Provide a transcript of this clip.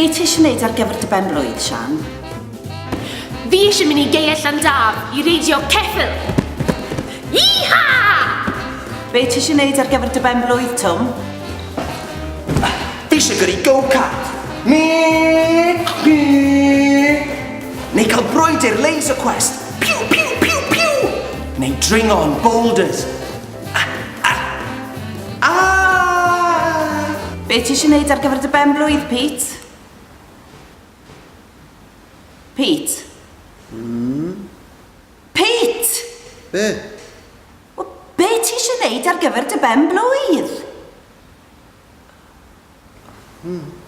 Be ti eisiau wneud ar gyfer dy ben-blwydd, Sian? Fi eisiau mynd i Gaeau Llandaf i reidio ceffyl. Yee-ha! Be ti eisiau wneud ar gyfer dy ben-blwydd, Twm? Fi eisiau gyrru go-kart. Meep, meep. Neu cael brwydr laser quest. Piw, piw, piw, piw. Neu dringo yn boulders. Ah! Be ti eisiau wneud ar gyfer dy ben-blwydd, Pete? Pete? Mm? Pete! Be? Wel, be ti eisiau wneud ar gyfer dy ben-blwydd? Mm.